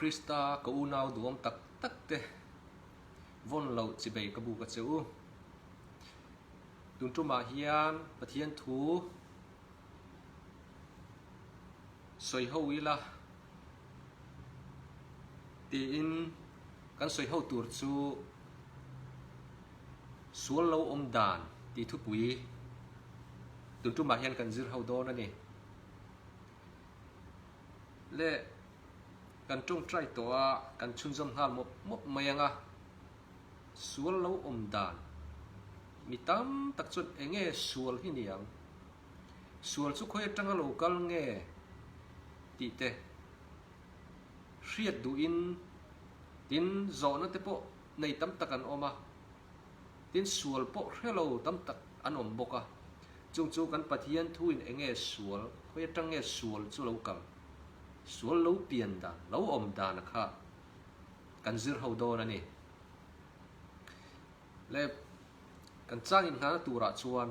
Krista ka unau duhawm tak tak te vawn loh chibei ka buk a che u. Tun tumah hian Pathian thu sawi ho ila tiin kan sawi ho tur chu sual lo awm dan tih thupui tun tumah hian kan zir ho dawn a ni. Le kan tawngtai tawh a, kan chhunzawm nghal mawp mawp mai ang a, sual lo awm dan mi tam tak chuan eng nge sual hi ni ang, sual chu khawi atanga lo kal nge tih te hriat duhin tin zawhna te pawh nei tam tak an awm a, tin sual pawh hre lo tam tak an awm bawk a. Chung chu kan Pathian thuin eng nge sual, khawi atang nge sual chu lo kal, sual lo pian dan, lo awm dan a kha kan zir ho dawn a ni. Le kan chang inngahna turah chuan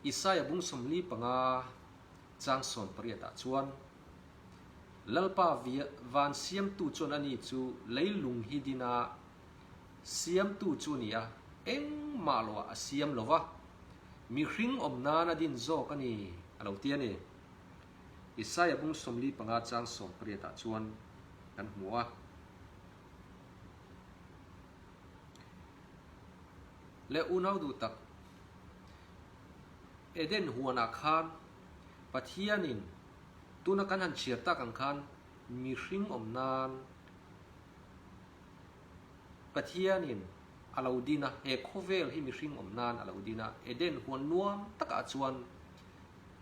Isaia bung 45 chang 18 ah chuan Lalpa van siamtu chuan ani chu leilung hi din a, Siamtu chu ni a, engmah loah a siam lo va, mihring awm nan a din zawk a ni, a lo ti a ni. Isaia bung 45 chang 18 ah chuan kan hmu a. Le unau duh tak, Eden huanah khan Pathianin tuna kan han chhiar tak ang khan mihring awm nan Pathianin a lo din a, he khawvel hi mihring awm nan a lo din a, Eden huan nuam takah chuan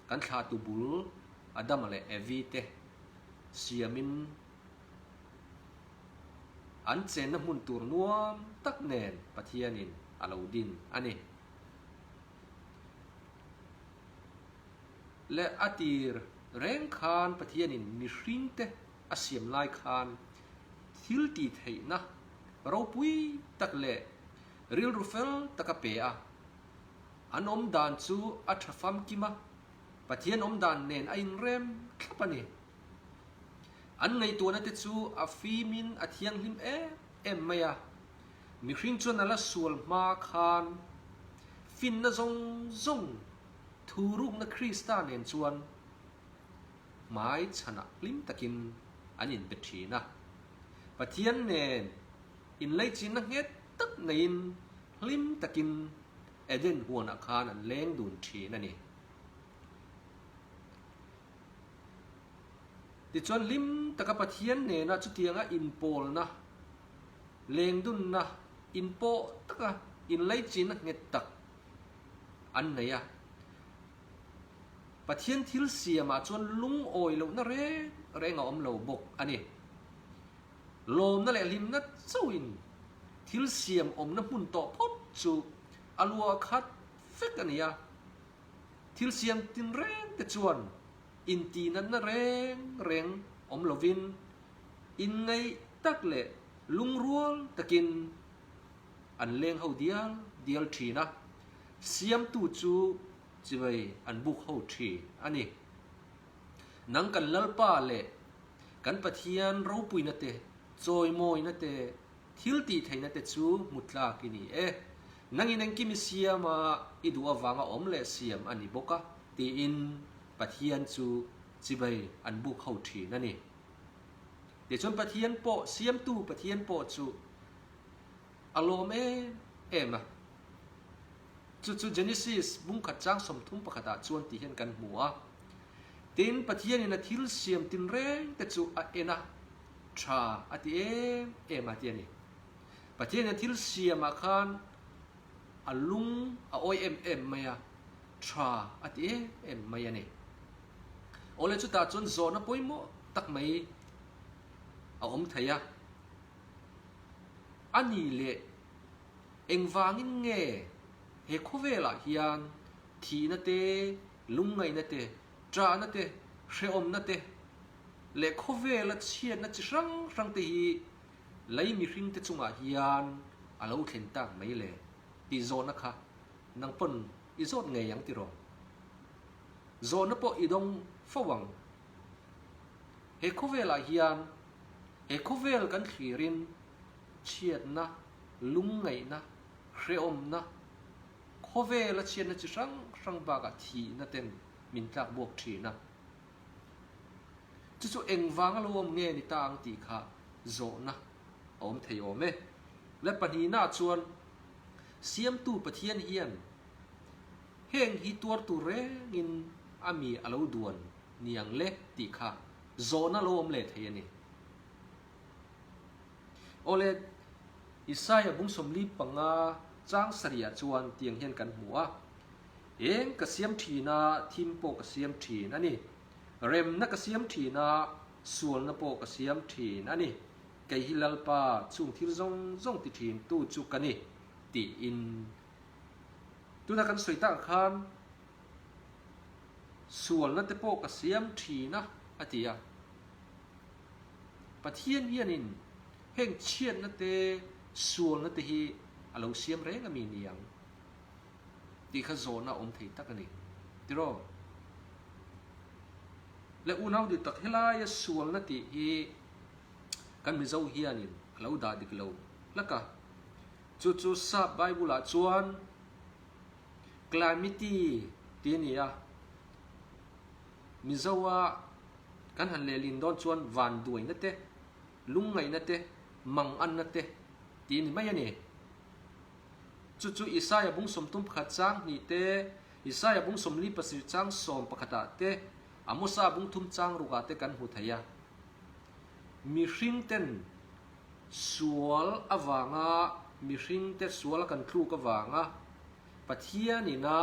kan thlahtu bul Adama leh Evi te siamin an chenna hmun tur nuam tak nen Pathianin a lo din a ni. Leh a tir reng khan Pathianin mihringte a siam lai khan thil tih theihna ropui tak leh rilru fel tak a pe a. An awm dan chu a tha famkim a, Pathian awm dan nen a inrem thlap a ni. An ngaihtuahna te chu a fimin a thianghlim em em mai a, mihring chuan a la sual hma khan finna zawng zawng thurukna Krista nen chuan hmai chhanah hlim takin an inbe thin a. Pathian nen inleichinna nghet tak neiin hlim takin Eden huanah khan an leng dun thin a ni. Tichuan hlim taka Pathian nena chutianga inpawlna, lengdunna, inpawh taka inleichinna nghet tak an nei a. Pathian thil siamah chuan lungawi lohna reng reng a awm lo bawk a ni. Lawmna leh hlimna chauhin thil siam awmna hmun tawh phawt chu a lua khat vek a ni a. Thil siam tinreng te chuan intihnatna reng reng awm lovin inngaih tak leh lungrual takin an leng ho dial dial thin a. Siamtu chu Chibai an buk ho thin a ni. Nang kan Lalpa leh kan Pathian ropuina te, chawimawina te, thil tih theihna te chu hmu tlak i ni e. Nangin engkim i siam a, i duh avanga awm leh siam a ni bawk a, tiin Pathian chu chibai an buk ho thin a ni. Tichuan Pathian pawh, Siamtu Pathian pawh chu a lawm em em a. Chu chu Genesis bungkhat chang 31 ah chuan tih hian kan hmu a. Tin, Pathianin a thil siam tinreng te chu a en a, tha a ti em em a ti a ni. Pathianin a thil siamah khan a lung a awi em em mai a, tha a ti em em mai a ni. Awle chutah chuan zawhna pawimawh tak mai a awm thei a. A ni leh Engvangin nge he khawvelah hian thihna te, lungngaihna te, ṭahna te, hrehawmna te leh khawvela chhiatna chi hrang hrang te hi lei mihringte chungah hian a lo thlen tak mai le tih zawhna kha nang pawn i zawt ngei ang tiraw? Zawhna pawh i dawng fo ang. He khawvelah hian. He khawvel kan thlirin chhiatna, lungngaihna, hrehawmna, khawvela chhiatna chi hrang hrang bakah thihna ten min tlak buak thin a. Chu chu engvanga lo awm nge ni ta ang tih kha zawhna a awm thei awm e. Le pahnihnaah chuan Siamtu Pathian hian heng hi tuar tur rengin a mi a lo duan niang le tih kha zawhna lo awm leh thei a ni. Awle, Isaiah bung 45 chang sarihah chuan tiang hian kan hmu a, Eng ka siam thin a, thim pawh ka siam thin a ni. Remna ka siam thin a, sualna pawh ka siam thin a ni. Kei hi Lalpa, chung thil zawng zawng ti thin tu chu ka ni, tiin. Tuna kan sawi tak khan sualna te pawh ka siam thin a, a ti a. Pathian hianin heng chhiatna te, sualna te hi a lo siam reng a mi niang tih kha zawhna awm thei tak a ni. Tiraw? Le unau dik tak helaia sualna tih hi kan Mizo hianin a lo dah dik lo hlak a. Chu chu Sap Bible ah chuan Calamity tih a ni a. Mizoa kan han lehlin dawn chuan vanduaina te, lungngaihna te, manganna te tih a ni mai a ni. Chu chu Isaia bung 31 chang hnih te, Isaia bung 47 chang 11 ah te, Amosa bung thum chang ruk ah te kan hmu thei a. Mihring ten sual avanga mihring te sual a kan tluk avanga Pathian ina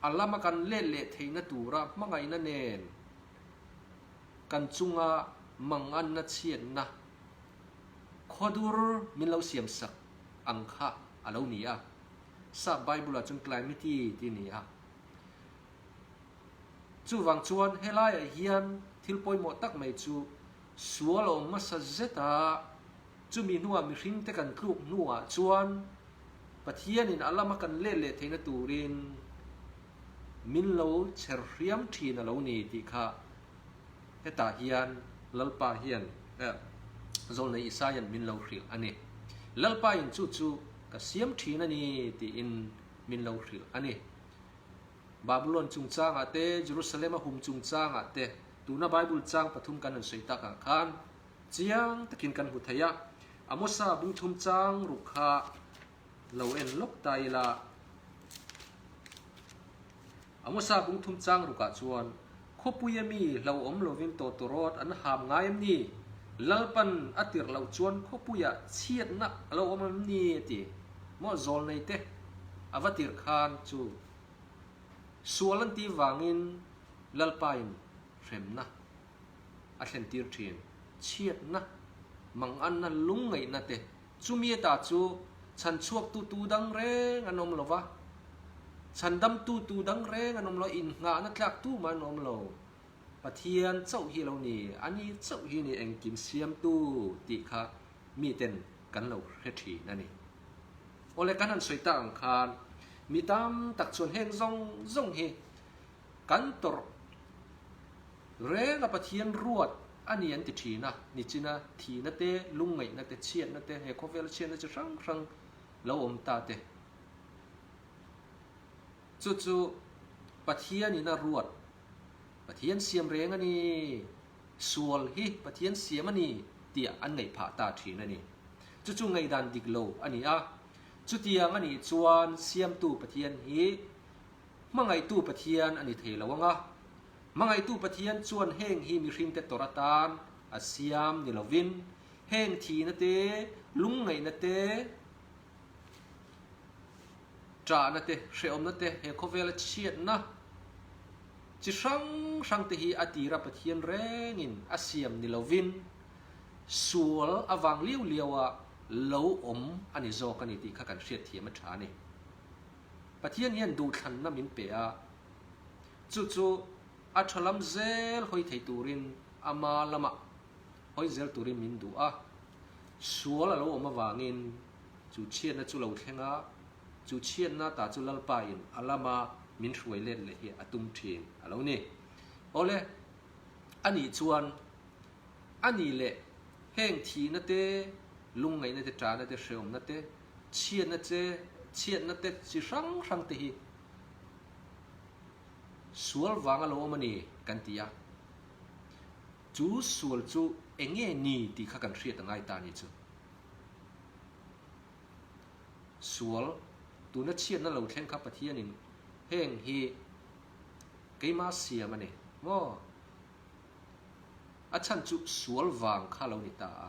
a lama kan let leh theihna tura hmangaihna nen kan chunga manganna chhiatna khawdur min lo siam sak ang kha a lo ni a. Sap Bible ah chuan calamity tih a ni a. Chuvang chuan helaiah hian thil pawimawh tak mai chu sual a awm hmasa zet a, chumi hnuah mihringte kan tluk hnuah chuan Pathianin a lama kan let leh theihna turin min lo chher hriam thin a lo ni tih kha hetah hian Lalpa hian Zawlnei Isaia'n min lo hrilh a ni. Lalpain chu chu ka siam thin a ni tiin min lo hrilh a ni. Babulon chungchangah te, Jerusalem a hum chungchangah te, tuna Bible chang pathum kan han sawi takah khan chiang takin kan hmu thei a. Amosa bung thum chang ruk kha lo en lawk ta ila. Amosa bung thum chang rukah chuan, Khawpuia mi hlauhawm lovin tawtawrawt an ham ngai em ni? Lalpan a tirh loh chuan khawpuiah chhiatna a lo awm em ni? a ti. Maw zawlnei te a va tirh khan chu sual an tih vangin Lalpain hremna a thlentir thin. Chhiatna, manganna, lungngaihna te chumi ata chu chhanchhuaktu tu dang reng an awm lo va, chhandamtu tu dang reng an awm lo, innghahna tlak tu mah an awm lo. Pathian chauh hi a lo ni, ani chauh hi ni engkim siamtu tih kha miten kan lo hre thin a ni. Awle kan han sawi tak ang khan mi tam tak chuan heng zawng zawng hi kan tawrh reng a Pathian ruat a ni an ti thin a, nichina thihna te, lungngaihna te, chhiatna te, he khawvela chhiatna chi hrang hrang lo awm ta te chu chu Pathianin a ruat, Pathian siam reng a ni. Sual hi Pathian siam a ni tih an ngaih phah ta thin a ni. Chu chu ngaihdan dik lo a ni a. Chutiang a nih chuan Siamtu Pathian hi Hmangaihtu Pathian a ni thei lo ang a. Hmangaihtu Pathian chuan heng hi mihringte tawrh atan a siam ni lovin heng thihna te, lungngaihna te, Ṭahna te, hrehawmna te, he khawvela chhiatna chi hrang hrang te hi a tira Pathian rengin a siam ni lovin sual avang liau liaua lo awm a ni zawk a ni tih kha kan hriatthiam a ṭha a ni. Pathian hian duhthlanna min pe a, chu chu a ṭha lam zel hawi thei turin ama lamah hawi zel turin min duh a, sual a lo awm avangin Chu chhiatna chu lo thleng a, chu chhiatna ta chu Lalpa in a lama min hruai let leh hi a tum thin a lo ni. Awle, a nih chuan a nih leh Heng thihna te, lungngaihna te, ṭahna te, hrehawmna te, chhiatna che, chhiatna te chi hrang hrang te hi sual vanga lo awm a ni kan ti a. Chu sual chu eng nge ni tih kha kan hriat a ngai ta a ni chu. Sual, tuna chhiatna lo thleng kha Pathianin heng hi keimah siam a ni maw? A chhan chu sual vang kha lo ni ta a.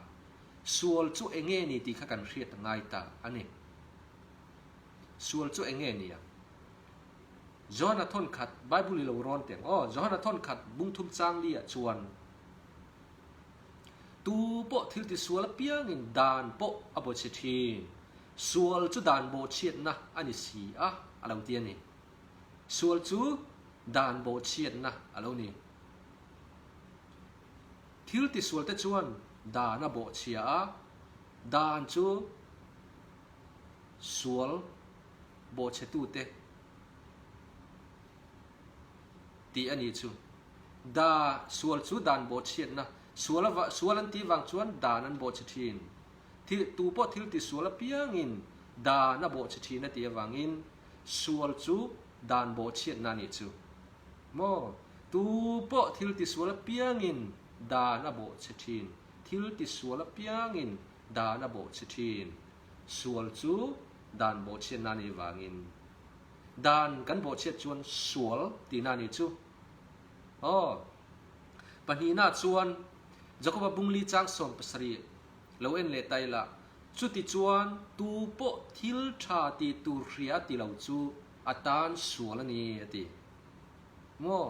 Sual chu eng nge ni tih kha kan hriat a ngai ta a ni. Sual chu eng nge ni ang? Johana thawnkhat, Bible i lo rawn teh ang aw, Johana thawnkhat bungthum changli ah chuan, Tu pawh thil ti sual apiangin dan pawh a bawchhe thin. Sual chu dan bawhchhiatna a ni si a, a lo ti a ni. Sual chu dan bawhchhiatna a lo ni. Thil ti sualte chuan dan a bawhchhia a, dan chu sual bawhchhetute tih a ni chu. Da, sual chu dan bawhchhiatna, sual ava, sual an tih vang chuan dan an bawhchhe thin. Thil, tu pawh thil tisual apiangin dan a bawhchhe thin a tih avangin sual chu dan bawhchhiatna a nih chu. Maw? Tu pawh thil tisual apiangin dan a bawhchhe thin, thil tisual apiangin dan a bawhchhe thin. Sual chu dan bawhchhiatna a nih vangin dan kan bawhchhiat chuan sual tihna a nih chu. Aw. Pahnihna chuan Jakoba bungli chang 17 lo en leh ta ila, chuti chuan tu pawh thil tha ti tur hria ti lo chu a tan sual a ni a ti. Maw?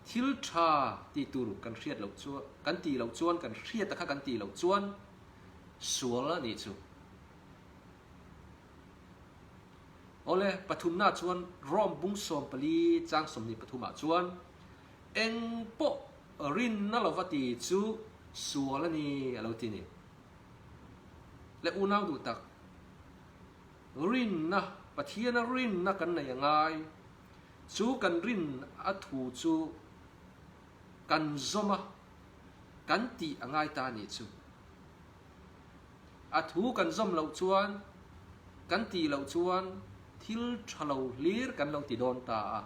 Thil tha ti tur kan hriat loh chuan, kan tih loh chuan, kan hriat a kha kan tih loh chuan sual a nih chu. Awle, pathumna chuan Rome bung 14 chang 23 ah chuan eng pawh rinna lova ti chu sual a ni a lo ti ni. Le unau duh tak, rinna, Pathiana rinna kan nei a ngai, chu kan rin a thu chu kan zawm a, kan tih a ngai ta a nih chu. A thu kan zawm loh chuan, kan tih loh chuan thil tha lo hlir kan lo ti dawn ta a.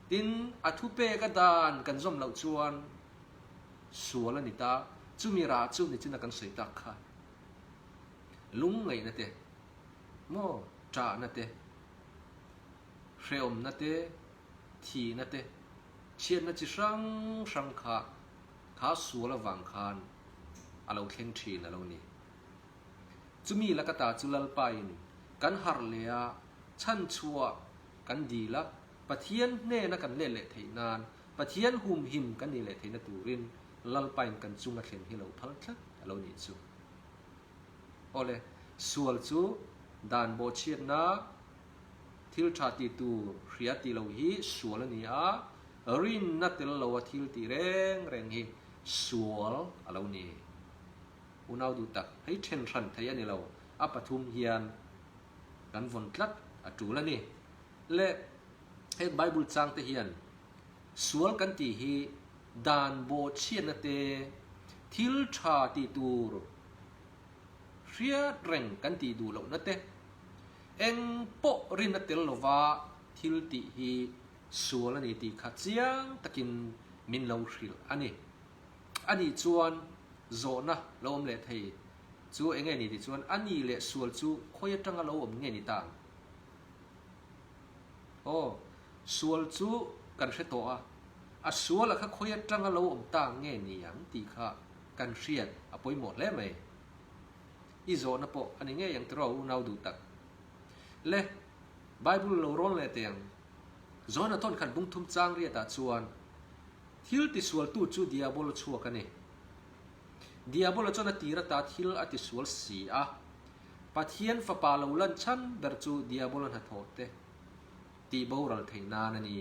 Tin, a thupek a dan kan zawm loh chuan sual a ni ta. Chumi rah chu nichina kan sawi tak kha. Lungngaihna te, maw ṭahna te, hrehawmna te, thihna te, chhiatna chi hrang hrang kha kha sual avang khan a lo thleng thin a lo ni. Chumi laka ta chu Lalpain kan harh leh a, chhanchhuah kan dil a, Pathian hnena kan let leh theih nan, Pathian humhim kan nih leh theihna turin Lalpain kan chunga thlen hi lo phal tlat a lo nih chu. Awle, sual chu dan bawhchhiatna thil tha ti tur hria tih lo hi sual a ni a, rinna tel loa thil tih reng reng hi sual a lo ni. Unau duh tak, hei then hran thei a ni lo, a pathum hian kan vawn tlat a tul a ni. Le heng Bible chang te hian sual kan tih hi dan bawhchhiatna te, thil tha tih tur hriat reng kan tih duh lohna te, eng pawh rinna tel lova thil tih hi sual a ni tih kha chiang takin min lo hrilh a ni. A nih chuan zawhna lo awm leh thei chu eng nge ni tih chuan a nih leh sual chu khawi atanga lo awm nge ni ta ang? Aw, sual chu kan hre tawh a, a sual a kha khawi atanga lo awm ta nge ni ang tih kha kan hriat a pawimawh hle mai. I zawhna pawh a ni ngei ang tiraw unau duh tak. Le, Bible lo rawn leh teh ang. Johana thawnkhat bung thum chang riatah chuan thil tisualtu chu Diabolo chhuak a ni. Diabolo chuan a tir ata thil a tisual si a. Pathian fapa lo lan chhan ber chu Diabolo hnathawh te tih boral theih nan a ni.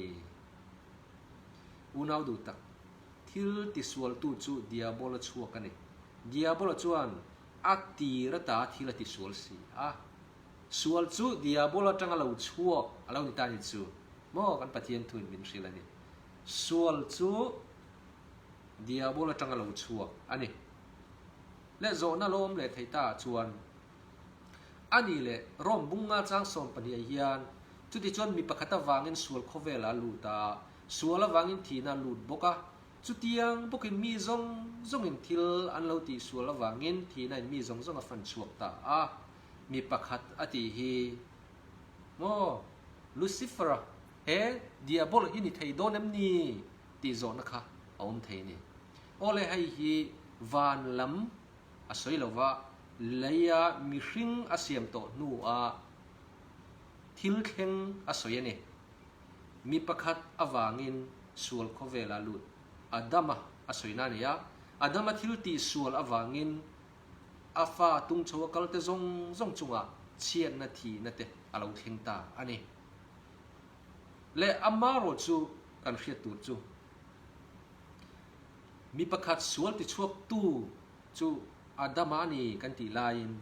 Unau duh tak, thil tisualtu chu Diabolo chhuak a ni. Diabolo chuan a tir ata thil a tisual si a. Sual chu Diabol atanga lo chhuak a lo ni ta ni chu maw kan Pathian thuin min hrilh a ni. Sual chu Diabol atanga lo chhuak a ni. Leh zawhna lo awm leh thei ta ah chuan a ni leh Rome bunga chang 12 ah hian chutichuan mi pakhat avangin sual khawvel a lut a, sual avangin thihna a lut bawk a, chutiang bawkin mi zawng zawngin thil an lo tih sual avangin thihna in mi zawng zawng a fan chhuak ta a, mi pakhat a tih hi maw Lucifer-a he Diabol hi ni thei dawn em ni tih zawhna kha a awm thei a ni. Awle hei hi van lam a sawi lo va, leia mihring a siam tawh hnuah thil thleng a sawi a ni. Mi pakhat avangin sual khawvela lut Adama a sawina a ni a, Adama thil tih sual avangin a fa tung chho a kalte zawng zawng chungah chhiatna thihna te a lo thleng ta a ni. Leh amarawh chu kan hriat tur chu. Mi pakhat sual tichhuaktu chu Adama a ni kan tih laiin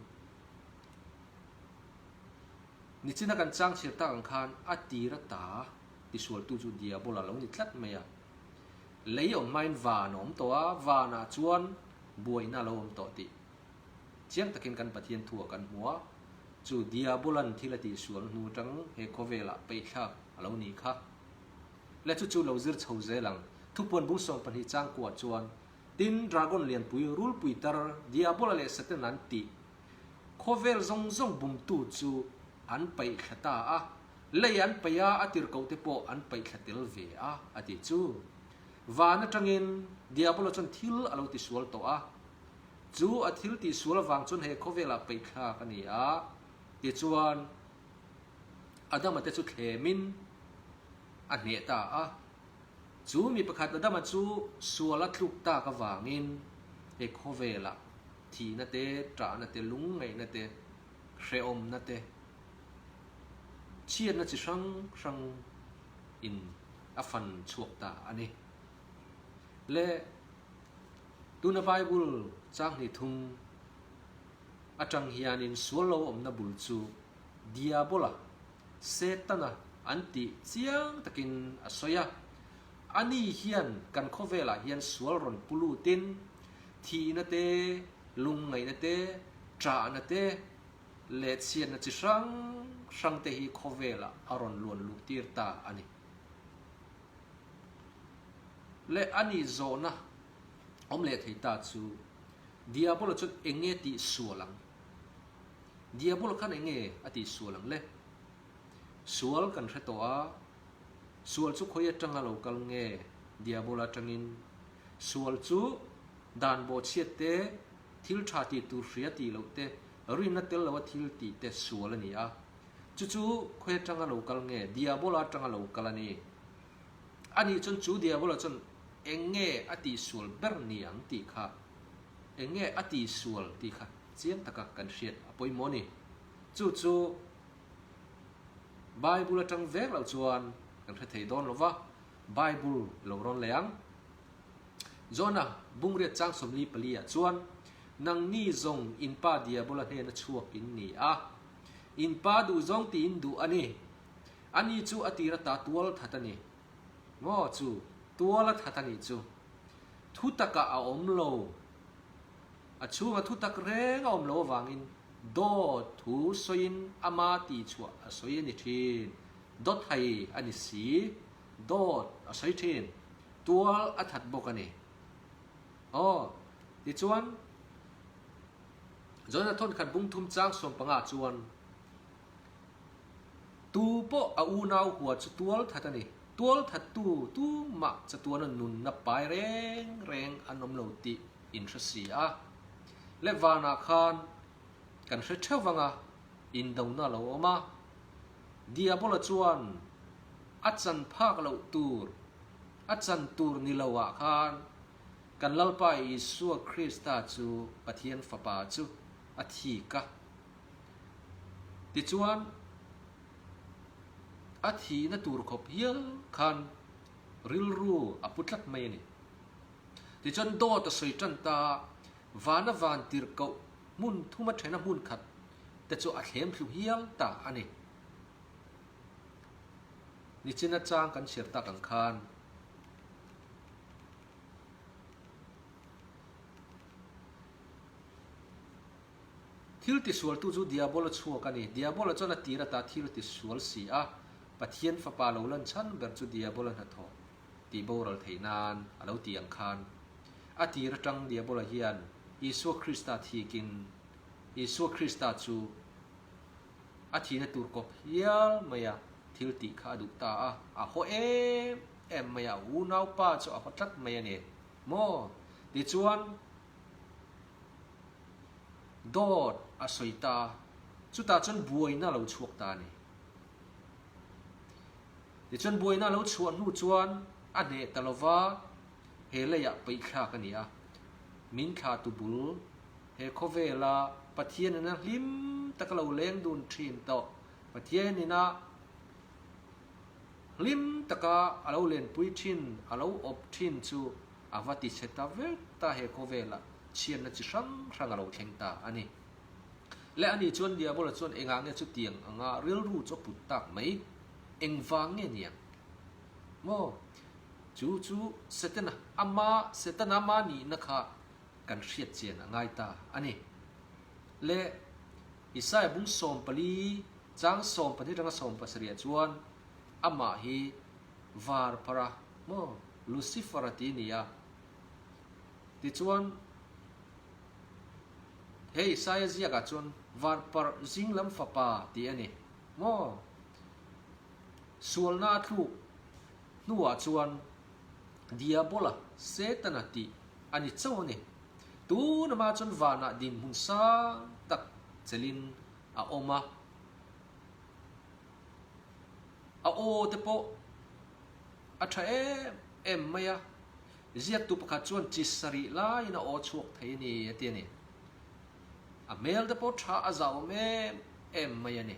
nichina kan chang chhiar tak ang khan a tir ata tisualtu chu Diabola lo ni tlat mai a. Lei awm hmain van a awm tawh a, vanah chuan buaina a lo awm tawh tih chiang takin kan Pathian thuah kan hmu a. Chu Diabola'n thil a tihsual hnu atang he khawvelah peihthlak a lo nih kha. Le chu chu lo zir chho zel ang. Thupuan bung 12 chang kuah chuan, Tin, dragon lianpui, rulpui tar, Diabola leh Satan an tih khawvel zawng zawng bumtu chu an paih thla ta a, lei an paih a, a tirhkoh te pawh an paih thla tel ve a, a ti chu. Van atangin Diabola chuan thil a lo tisual tawh a, chu a thil tihsual avang chuan he khawvelah paih thlak a ni a, tichuan, Adama te chu thlemin a hneh ta a. Chu mi pakhat Adama chu sual a tluk tak avangin he khawvelah thihna te, ṭahna te, lungngaihna te, hrehawmna te, chhiatna chi hrang hrang in a fan chhuak ta a ni. Le tuna Bible chang hnih thum atang hianin sual lo awmna bul chu Diabola, Setana an tih chiang takin a sawi a. Ani hian kan khawvelah hian sual rawn pu lutin thihna te, lungngaihna te, ṭahna te leh chhiatna chi hrang hrang te hi khawvelah a rawn luan luh tir ta a ni. Leh ani zawhna awm leh thei ta chu Diabola chuan eng nge tih sual ang? Diabol khan eng nge a tih sual ang le? Sual kan hre tawh a, sual chu khawi atanga lo kal nge Diabol atangin? Sual chu dan bawhchhiat te, thil tha tih tur hria tih loh te, rinna tel loa thil tih te sual a ni a. Chu chu khawi atanga lo kal nge Diabol atanga lo kal a ni. Anih chuan chu Diabola chuan eng nge a tih sual ber ni ang tih kha, eng nge a tih sual tih kha Chiang taka kan hriat a pawimawh a ni. Chu chu Bible atang vek loh chuan kan hre thei dawn lo va, Bible lo rawn leh ang. Jonah bungriat chang 44 ah chuan, Nangni zawng in pa Diabola hnena chhuak in ni a, in pa duh zawng tiin duh a ni. Ani chu a tir ata tual that a ni. Maw chu tual a that a nih chu. Thu takah a awm lo. A chhunga thutak reng a awm lo avangin dawt thu sawiin ama tihchhuah a sawi a ni thin. Dawt hai a ni si, dawt a sawi thin. Tual a that bawk a ni. Aw, tichuan Jonah thawnkhat bung thum chang 15 chuan Tu pawh a unau hua chu tual that a ni. Tual thattu tumah chatuana nunna pai reng reng an awm lo tih in hre si a. Le vanah khan kan hre theuh vang a, indona a lo awm a. Diabola chuan a chan phak loh tur, a chan tur ni lo ah khan kan Lalpa Isua Krista chu Pathian Fapa chu a thik a. Tichuan, a thihna tur khawp hial khan rilru a pu tlat mai a ni. Tichuan dawt a sawi tan ta a, vana van tirhkoh hmun thuma thena hmun khat te chu a thlem thlu hial ta a ni. Nichina chang kan chhiar tak ang khan. Thil tisualtu chu Diabola chhuak a ni. Diabola chuan a tir ata thil a tisual si a, Pathian Fapa lo lan chhan ber chu Diabola hnathawh tih boral theih nan a lo ti ang khan a tir atang Diabola hian Isua Krista thikin Isua Krista chu a thihna tur kawp hial maia thil tih kha a duh ta a, a haw em em mai a, a unaupa chu a haw tlat mai a ni maw? Tichuan dawt a sawi ta a, chutah chuan buaina a lo chhuak ta a ni. Tichuan buaina a lo chhuah hnu chuan a hneh ta lova, he leiah peihthlak a ni a, min thlahtu bul he khawvela Pathian ina hlim taka lo leng dun thin tawh, Pathian ina hlim taka a lo lenpui thin, a lo awp thin chu a va ti chhe ta vek ta he khawvelah chhiatna chi hrang hrang a lo thleng ta a ni. Leh ani chuan Diabola chuan engah nge chutiang anga rilru chu a put tak mai? Engvang nge niang? Maw? Chu chu Setana ama Setana ama nihna kha kan hriat chian a ngai ta a ni. Leh Isaiah bung 14 chang 12 atanga 17 chuan amah hi var phara maw Lucifer a ti a ni a. Tichuan He Isaia ziakah chuan varparh zinglam fapa tih a ni maw? Sualna a thluk hnuah chuan Diabola, Setana tih a ni chauh a ni. Tunama chuan vanah dinhmun sang tak chelin a awm a, a aw te pawh a tha em em mai a. Ziaktu pakhat chuan chi sarih laiin a aw chhuak thei a ni a ti a ni. A hmel te pawh tha a zauhawm em em mai a ni.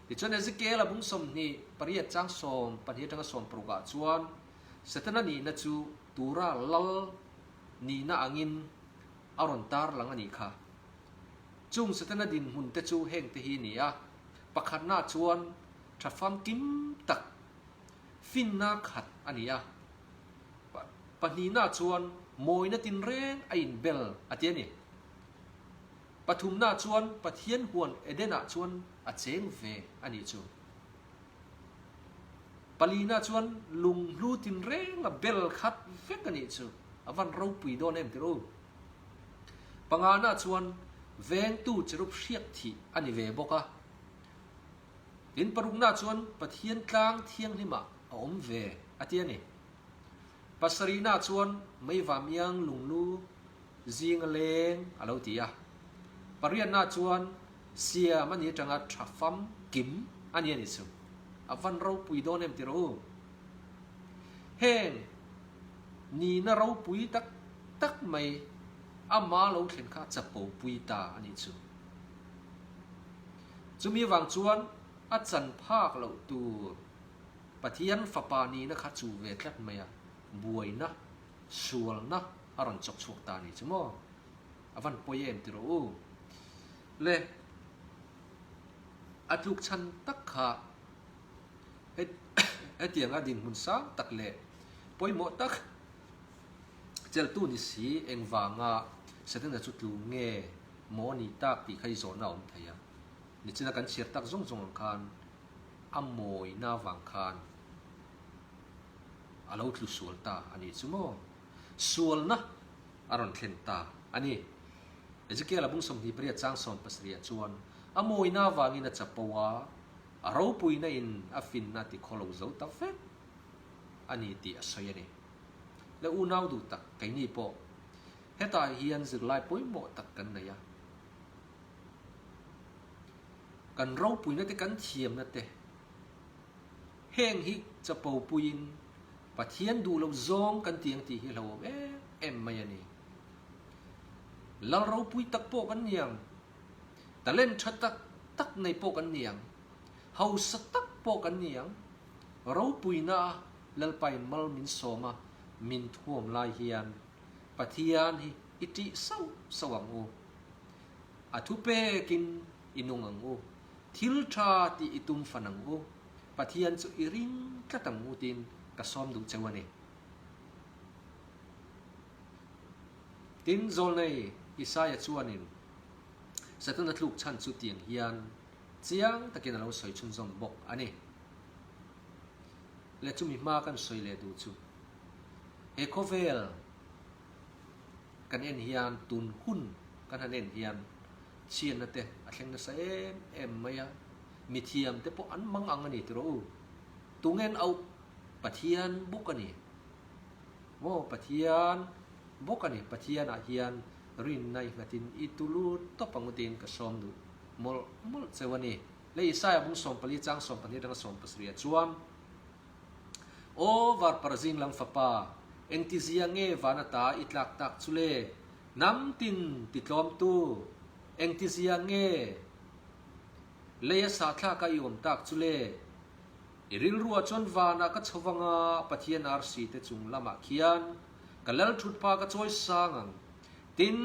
Tichuan Ezekiel a bung 28 chang 12 atanga 16 ah chuan Setana nihna chu tura lal nihna angin a rawn tarlang a nih kha. Chung Setana dinhmun te chu heng te hi a ni a, pakhatna chuan tha famkim tak finna khat a ni a. Pahnihna chuan mawina tinreng a inbel a ti a ni. Pathumna chuan Pathian huan Edenah chuan a cheng ve a nih chu. Palina chuan lunghlu tinreng a bel khat vek a nih chu. A van ropui dawn em tirh u. Pangana chuan vengtu cherub hriak thih a ni ve bawk a. Tin, parukna chuan Pathian tlang thianghlimah a awm ve a ti a ni. Pasarihna chuan Meivamiang lunglu zinga leng a lo ti a. Pariatna chuan siam a ni atanga tha fam kim a ni a ni chu. A van ropui dawn em ti rawh u. Heng nihna ropui tak tak mai ama lo thlen kha a chapo pui ta a nih chu. Chumi avang chuan a chan phak loh tur Pathian fapa nihna kha chu ve tlat mai a, buaina, sualna a rawn chawk chhuak ta a ni chu maw? A van pawi em ti rawh u. Le, a tluk chhan tak kha hetianga dinhmun sang tak leh pawimawh tak cheltu ni si engvanga Setana chu tlu nge maw ni tak tih kha i zawhna a awm thei a. Nichina kan chhiar tak zawng zawng ang khan a mawina vang khan a lo tlu sual ta a nih chu maw? Sualna a rawn thlen ta a ni. Ezekiel-a bung 28 chang 17 ah chuan a mawina vangin a chapo a, a ropuina in a finna a ti khaw lo zo ta vek a ni tih a sawi a ni. Le unau duh tak keini pawh hetah hian zirlai pawimawh tak kan nei a. Kan ropuina te kan thiamna te heng hi chapo puiin Pathian duh loh zawng kan ti ang tih hi hlauhawm em em mai a ni. Lal ropui tak pawh kan ni ang, talent tha tak tak nei pawh kan ni ang, hausa tak pawh kan ni ang, ropuina a Lalpain mal min sawm a min thuam lai hian Pathian hi i tih sauh sauh ang u. A thupekin i nung ang u. Thil tha tih i tum fan ang u. Pathian chu i ring tlat ang u tiin ka sawm duh cheu a ni. Tin, Zawlnei Isaia chuanin. Setana tluk chhan chu tiang hian chiang takin a lo sawi chhunzawm bawk a ni. Le chumi hma kan sawi leh duh chu he khawvel kan en hian tun hun kan han en hian chhiatna te a thleng nasa em em mai a, mithiam te pawh an mang ang a ni tiraw u. Tungen auh Pathian bawk a ni. Maw Pathian bawk a ni. Pathian ah hian rinna i nghatin i tulu tawp ang u tiin ka sawm duh mawlh mawlh cheu a ni. Le Isaiah bung 14 chang 12 atanga 17 ah chuan, Aw varpar zing lam fapa, engtizia nge van ata i tlak tak chu le? Hnam tin ti tlawmtu, engtizia nge leia sahthlaka i awm tak chu le? I rilruah chuan vanah ka chho vang a, Pathian arsi te chung lamah khian ka lal thutpa ka chawi sang ang. Tin,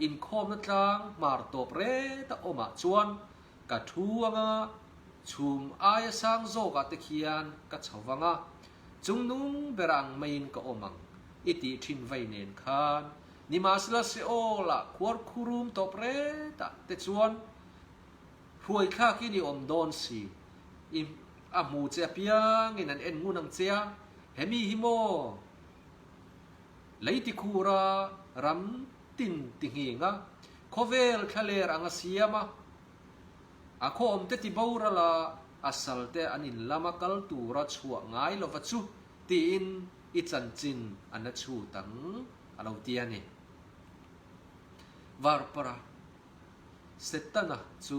inkhawmna tlang hmar tawp reta awmah chuan ka thu ang a, chhum aia sang zawkah te khian ka chho vang a, chungnung ber ang maiin ka awm ang i tih thin vei nen khan nimahsela Seol-ah khuar khurum tawp retah te chuan Hruaithlakin i awm dawn si. I a hmu che apiangin an en ngun ang che a, hemi hi maw? Lei ti khur a, ram tin ti nghing a, khawvel thlaler ang a siam a, a khaw awm te ti boral a, a sal te an in lama kal tura chhuah ngai lova chu tiin i chanchin an la chhut ang a lo ti a ni. Varpara. Setana chu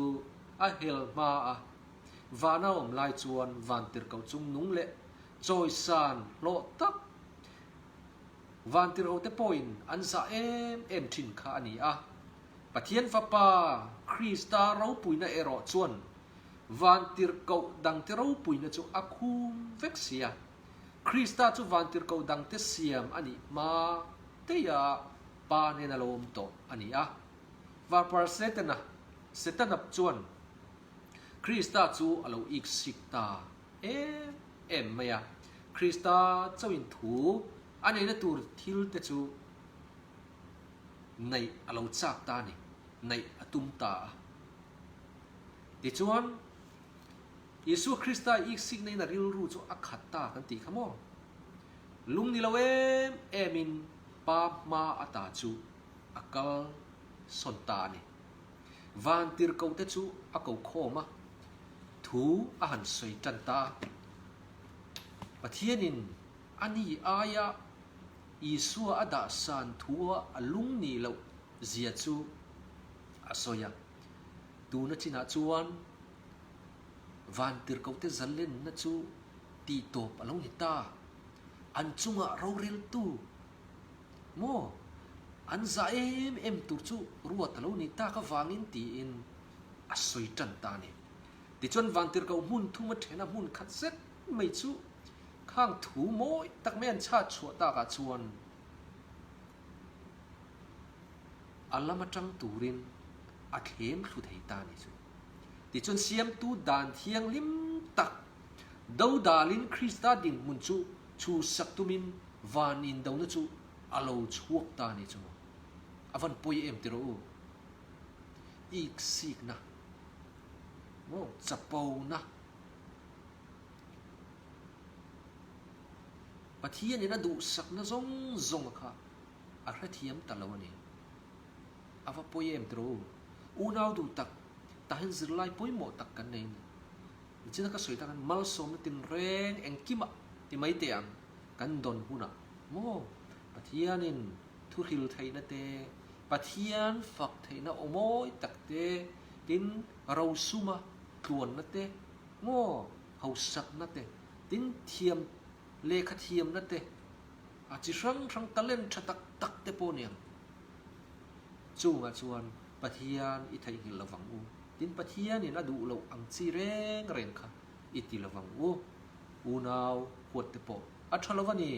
a hel hma a, vana awm lai chuan vantirhkoh chung nung leh chawisan hlawh tak vantirhkohte pawhin an zah em em thin kha a ni a. Pathian Fapa Krista ropuina erawh chuan vantirhkoh dangte ropuina chu a khum vek si a. Krista chu vantirhkoh dangte siam a nih hma teia Pa hnena lo awm tawh a ni a. Varpar Setana, Setana chuan Krista chu a lo iksik ta em em mai a. Krista chauhin thu a neihna tur thil te chu neih a lo chak ta a ni, neih a tum ta a. Tichuan, Isua Krista iksikna in a rilru chu a khat ta kan tih kha maw? Lung ni lo em emin Pa hma ata chu a kal sawn ta a ni. Vantirhkohte chu a ko khawm a, thu a han sawi tan ta a. Pathianin a ni aia Isua a dah san thua a lung nih loh zia chu a sawi a. Tuna chinah chuan Vantirhkohte zalenna chu tihtawp a lo ni ta. An chungah roreltu Maw? An zah em em tur chu ruat a lo nih tak avangin tiin a sawi tan ta a ni. Tichuan Vantirhkoh hmun thum a then a hmun khat zet mai chu khang thu mawi tak mai an chhat chhuah takah chuan a lam atang turin a thlem thlu thei ta a ni chu. Tichuan Siamtu dan thianghlim tak dodalin Krista dinhmun chu chhusak tumin Van indona chu a lo chhuak ta a ni chu. A van pawi em ti rawh u. Iksikna maw chapona Pathianin a duhsakna zawng zawng a kha a hrethiam ta lo a ni. A va pawi em ti rawh u. Unau duh tak tahin zirlai pawimawh tak kan nei a ni. Nichina ka sawi tak khan malsawmna tinreng engkimah ti mai teh ang. Kan dawn hunah maw Pathianin thuhril theihna te, Pathian fak theihna aw mawi tak te, tin rosuma tluanna te, maw hausakna te, tin thiam lehkha thiamna te, a chi hrang hrang talent tha tak tak te pawh aniang. Chungah chuan Pathian i theihnghilh lovang u, tin Pathianin a duh loh ang chi reng reng kha i ti lovang u. Unau huat te pawh a tha lo a ni.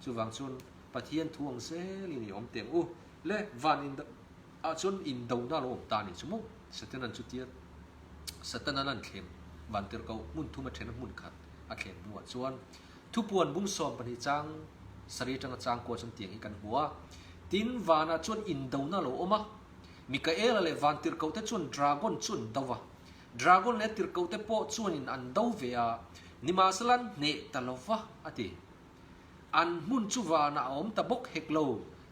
Chuvang chuan Pathian thu ang zelin i awm teh ang u. Le van in ah chuan indona a lo awm ta a ni chu maw? Satanan chutia Satanan an thlem van tirhkoh hmun thum a then a hmun khat a thlem hnuah chuan thupuan bung 12 chang sarih atanga chang kuah chuan tiang hi kan hmu a. Tin vanah chuan indona a lo awm a. Mikaela leh vantirhkohte chuan dragon chu an do va. Dragon leh a tirhkohte pawh chuanin an do ve a, nimahsela an hneh ta lo va, a ti. An hmun chu vanah a awm ta bawk hek lo.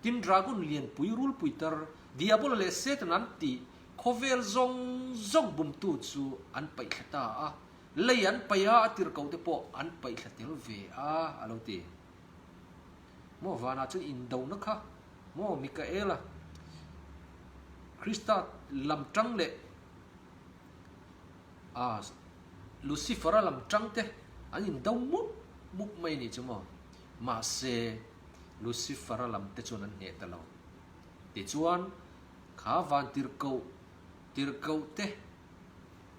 Tin, dragon lianpui rulpui tar, Diabola leh Satan an tih khawvel zawng zawng bumtu chu an paihthla ta a, lei an paih a, a tirhkohte pawh an paihthla tel ve a, a lo ti. Maw vanah chuan indona kha maw Mikaela, Krista lam tang leh a Lucifer-a lam tang te an indo mup mup mai a nih chu maw. Mahse Lucifer-a lam te chuan an hneh ta lo. Tichuan kha van tirhkoh tirhkoh te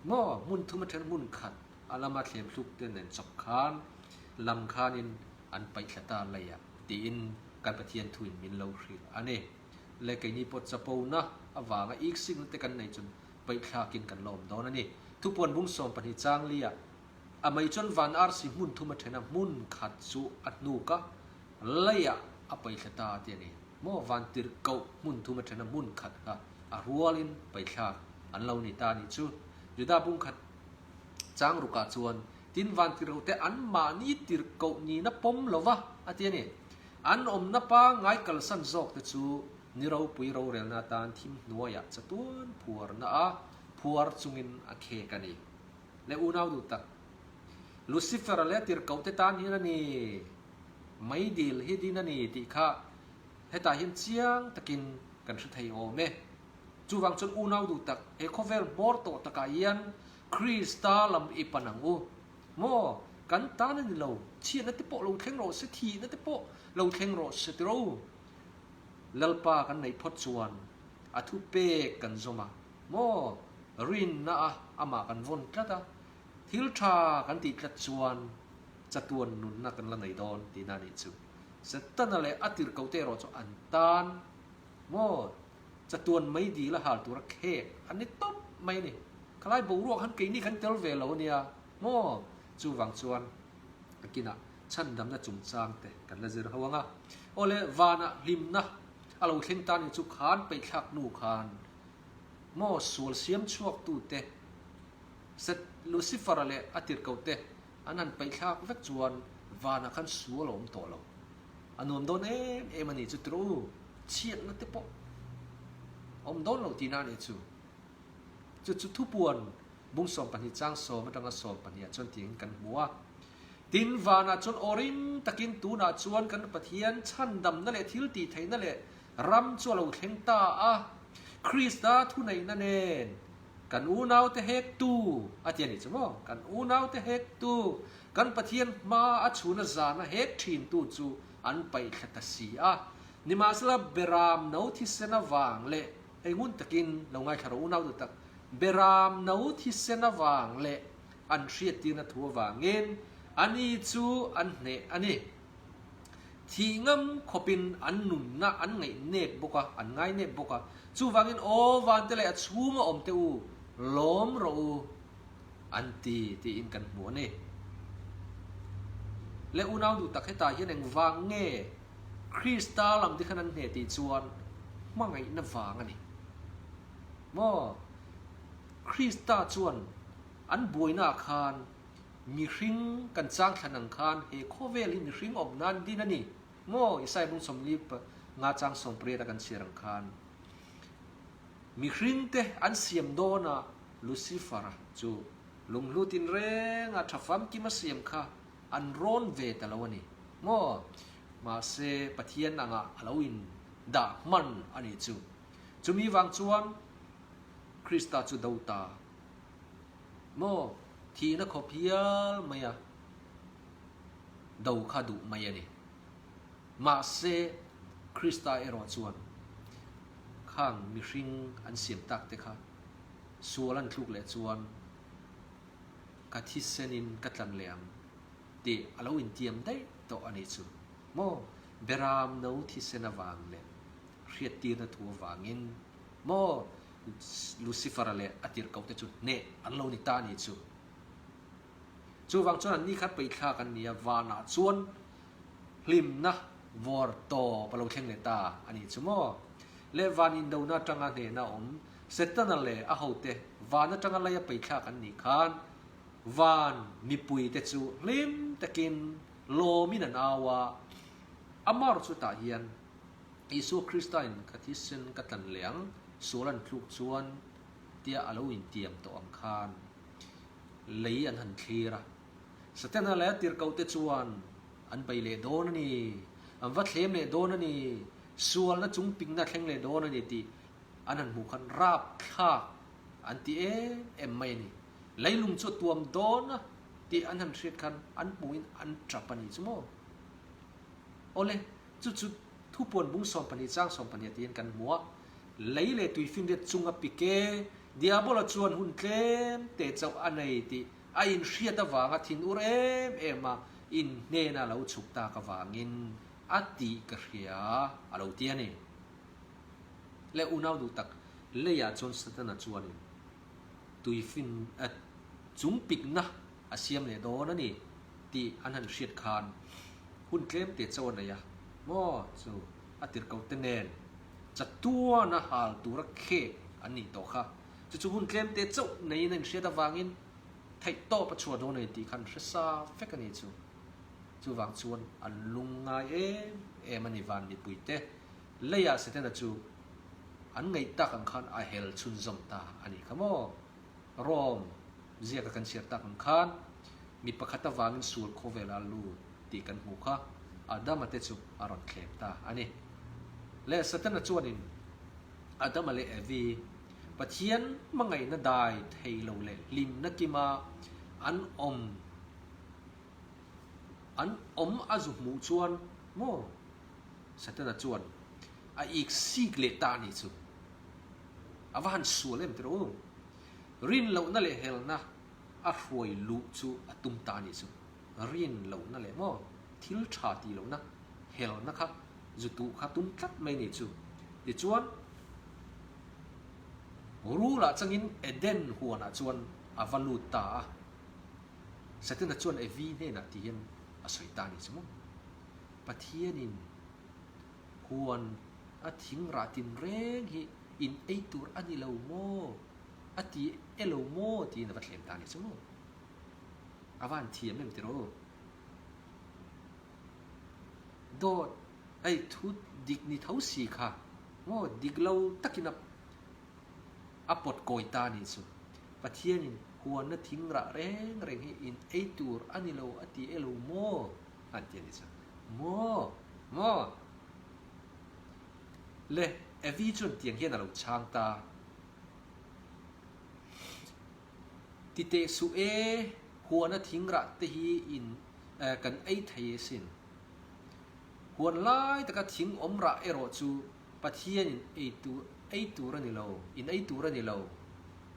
maw hmun thum athen hmun khat a lama thlem thluk te nen chawp khan lam khanin an paihthla ta lei a tiin kan Pathian thuin min lo hrilh a ni. Le keini pawh chapona avanga iksikna te kan nei chuan paihthlakin kan la awm dawn a ni. Thupuan bung 12 changlia a mei chuan van arsi hmun thum a then a, hmun khat chu a hnuk a, leiah a paihthla ta a ti a ni. Maw van tirhkoh hmun thum a then a, hmun khat kha a rualin paihthlak an lo ni ta a nih chu. Juda bung khat chang rukah chuan tin van tirhkohte anmahni tirhkoh nihna pawm lo va a ti a ni. An awmna pangngai kalsan zawk te chu ni ropui rorelna atan thim hnuaiah chatuan phuarna a phuar chungin a khek a ni. Le unau duh tak, Lucifer-a leh tirhkoh te tan hian a ni, meidil hi din a ni tih kha hetah hian chiang takin kan hre thei awm e. Chuvang chuan unau duh tak, he khawvel hmawr tawh takah hian Krista lam i pan ang u. Maw? Kan tan a ni lo. Chhiatna te pawh lo thleng rawh se, thihna te pawh lo thleng rawh se tiro. Lalpa kan neih phawt chuan a thu pek kan zawm a. Maw? Rinna a amah kan vawn tlat a, thil tha kan tih tlat chuan chatuan nunna kan la nei dawn tihna a nih chu. Setana leh a tirhkohte erawh chu an tan maw? Chatuan mai dil a hal tura khek a ni tawp mai a ni. Khalai boruak han keini kan tel ve lo a nia maw? Chuvang chuan a kinah chhandamna chungchang te kan la zir ho ang a. Awle vanah hlimna a lo thleng ta ni chu khan peihthlak hnu khan maw sual siam chhuak tute Set Lucifer-a leh a tirhkoh te an han peihthlak vek chuan vanah khan sual a awm tawh lo. A nuam dawn em em a ni chu tiraw u, chhiatna te pawh a awm dawn lo tihna a ni chu. Chu chu thupuan bung 12 chang sawm atanga 12 ah chuan tiin kan hmu a. Tin, vanah chuan aw ring takin tunah chuan kan Pathian chhandamna leh thil tih theihna leh ram chu a lo thleng ta a, Krista thuneihna nen kan unaute hektu a ti a nih chu maw? Kan unaute hektu Kan Pathian hma a chhuna zana hek thintu chu an paihthla ta si a. Nimahsela Beram no thisen avang leh, hei ngun takin lo ngaithla rawh unau duh tak, Beram no thisen avang leh an hriattirna thu avangin ani chu an hneh a ni. Thih ngam khawpin an nunna an ngaih nep bawk a, an ngai nep bawk a. Chuvangin aw vante leh a chhunga awmte u, lawm rawh u. An ti tiin kan hmu a ni. Le unau duh tak hetah hian engvang nge Krista lam te khan an hneh tih chuan hmangaihna vang a ni. Maw? Krista chuan an buainaah khan mihring kan chang thlan ang khan he khawvel hi mihring awm nan din a ni. Maw? Isaiah bung 45 chang 18 a kan chhiar ang khan mihringte an siam dawn a, Lucifer-a chu lunghlu tinrenga tha famkim a siam kha an rawn ve ta lo a ni maw? Mahse, Pathian angah a lo in dah hman a nih chu. Chumi vang chuan Krista chu do ta maw? Thihna khawp hial mai a do kha duh mai a ni. Mahse, Krista erawh chuan khang mihring an siam tak te kha Sual an thluk leh chuan ka thisenin ka tlan leh ang tih a lo intiam daih tawh a nih chu maw? Beram no thisen avang leh hriattirna thu avangin maw Lucifer-a leh a tirhkohte chu hneh an lo ni ta a nih chu. Chuvang chuan anni kha peihthlak an ni a, vanah chuan hlimna vawr tawp a lo thleng leh ta a nih chu maw? Leh van indona atanga hnehna awm Setana leh a hote van atanga leia peithlak an nih khan van mipuite chu hlim takin lawmin an au a. Amar chu tah hian Isua Kristain ka thisen ka tlan leh ang, sual an tluk chuan tia a lo intiam tawh ang khan lei an han thlir a. Setana leh a tirhkohte chuan an bei leh dawn a ni, an va thlem leh dawn a ni, sualna chungpingna thleng leh dawn a ni tih an han hmuh khan rapthlak an ti em em mai a ni. Leilung chu a tuam dawn a tih an han hriat khan an hmuhin an tap a ni chu maw? Awle, chu chu thupuan bung 12 chang 12 tiin kan hmu a, lei leh tuifinriat chunga pike Diabola chuan hun tlem te chauh a nei tih a inhriat avanga thinur em em a inhnena lo chhuk tak avangin a tih ka hria a lo ti a ni. Leh unau duh tak leiah chuan Satana chuanin tuifin chung pikna a siam leh dawn a ni tih an han hriat khan hun tlem te chauh a nei a maw chu a tirhkohte nen chatuana hal tura khek an nih tawh kha. Chu chu hun tlem te chauh neiin a inhriat avangin theihtawp a chhuah dawn a ni tih khan hre sa vek a ni chu. Chuvang chuan an lung ngai em em a ni van mipuite leiah Setana chu an ngaih tak ang khan a hel chhunzawm ta a nih kha maw? Rome ziaka kan chhiar tak ang khan mi pakhat avangin sual khawvel a lut tih kan hmuh kha Adama te chu a rawn thlem ta a ni. Leh Setana chuanin Adama leh Evi Pathian hmangaihna dai thei lo leh hlimna kima an awm An awm a zu hmuh chuan maw? Satana chuan a ik sik leh ta a nih chu. A va han sual em tiraw u? Rin lohna leh helna a hruai luh chu a tum ta a nih chu. Rin lohna leh maw thil tha tih lohna helna kha zu tuh kha tum tlat mai a nih chu. Tichuan Rul-ah changin Eden huanah chuan a va lut ta a. Setana chuan Evi hnenah ti hian a sawi ta a ni chu maw? Pathianin huan a thing rah tin reng hi in ei tur a ni lo maw? A ti e lo maw? tiin a va thlem ta a ni chu maw? A va han thiam em tiraw? Dawt hei thu dik ni tho si kha maw dik lo takin a A pawt kawi ta a nih chu. Pathianin huanna thing rah reng reng hi in ei tur a ni lo a ti e lo maw? an ti a nih chu. Maw? Maw? Le, Evi chuan tiang hian a lo chhang ta. Ti teh suh e, huanna thing rah te hi in kan ei thei asin. Huan lai taka thing awm rah erawh chu Pathianin ei tur ei tur a ni lo, in ei tur a ni lo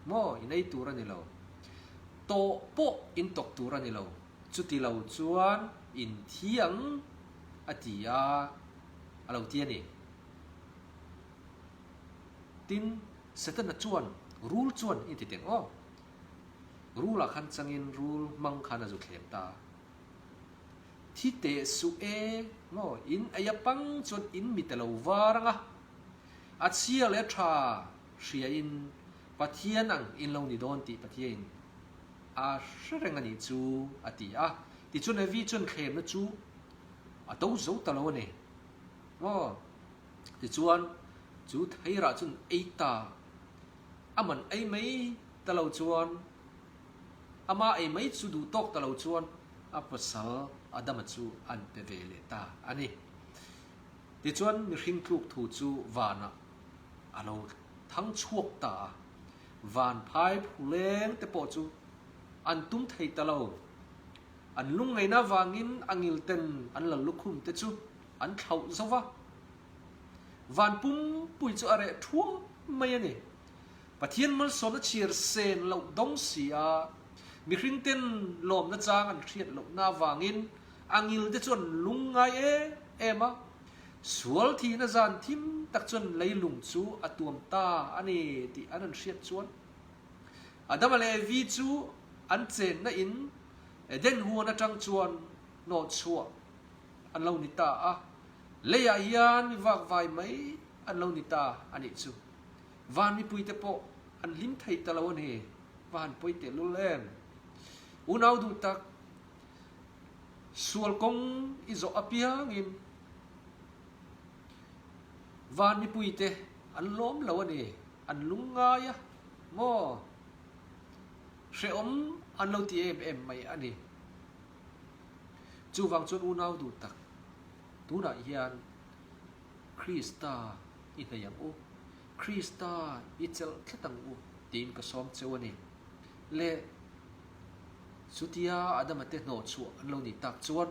maw, in ei tur a ni lo. Tawh pawh in tawk tur a ni lo, chuti lo chuan in thi ang a ti a, a lo ti a ni. Tin, Setana chuan rul chuan in ti teng aw, rulah khan changin rul hmang khan a zu thlem ta. Thi teh suh e, maw, in ei a pang chuan in mi te lo var ang a, a chhia leh a tha hria in Pathian ang in lo ni dawn tih Pathiain a hre reng a nih chu a ti a. Tichuan Evi chuan thlemna chu a do zo ta lo a ni, maw. Tichuan chu theirah chuan ei ta, a man ei mai ta lo chuan Amah ei mai chu duh tawk ta lo chuan a pasal Adama chu an pe ve leh ta a ni. Tichuan mihring tluk thu chu vanah a lo thang chhuak ta a, van phai phuleng te pawh chu an tum thei ta lo. An lungngaihna avangin a ngilten an lal lukhum te chu an thlauh zo va, van pumpui chu a reh thuam mai a ni. Pathian malsawmna chhiar sen loh dawng si a, mihring ten lawmna chang an hriat lohna avangin a ngil te chuan lung ngai em em a, sual thihna zan thim tak chuan leilung chu a tuam ta a ni tih an han hriat chuan Adama leh Evi chu an chenna in Eden huan atang chuan hnawhchhuah an lo ni ta a, leiah hian mi vakvai mai. an lo ni ta a nih chu. Van mipuite pawh an hlim thei ta lo a ni. Va han pawi tehlul em. Unau duh tak, sual kawng i zawh apiangin van mipuite an lawm lo a ni. An lungngai a maw? Hrehawm an lo ti em em mai a ni. Chuvang chuan unau duh tak, tunah hian Krista i hnaih ang u, Krista i chelh tlat ang u tiin ka sawm cheu a ni. Le chutia Adama te hnawh chhuah an lo nih tak chuan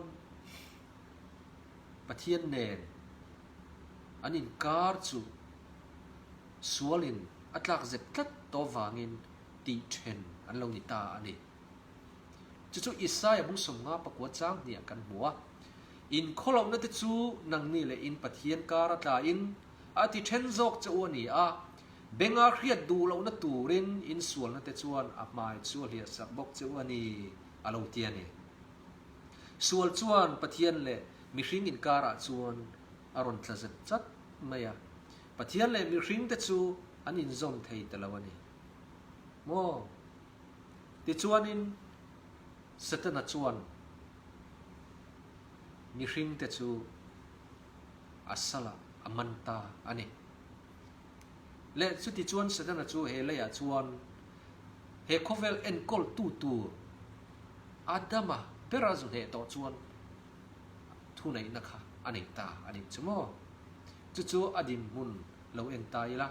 Pathian nen an inkar chu sualin a tlak zep tlat tawh vangin tih then an lo ni ta a ni. Chu chu Isaia bung sawmnga pakua chang hniah kan hmu a, In khawlohna te chu nangni leh in Pathian kar a tlain a ti then zawk che u a ni a, benga hriat duh lohna turin in sualna te chuan a hmai chu a hliah sak bawk che u a ni, a lo ti a ni. Sual chuan Pathian leh mihring inkarah chuan a rawn tla zet chat mai a, Pathian leh mihring te chu an inzawm thei ta lo a ni maw? Tichuanin Setana chuan mihringte chu a salah a man ta a ni. Leh chutichuan Setana chu he leiah chuan he khawvel enkawltu tur Adama bera zu hneh tawh chuan thuneihna kha a nei ta a nih chu maw? Chu chu a dinhmun lo en ta ila.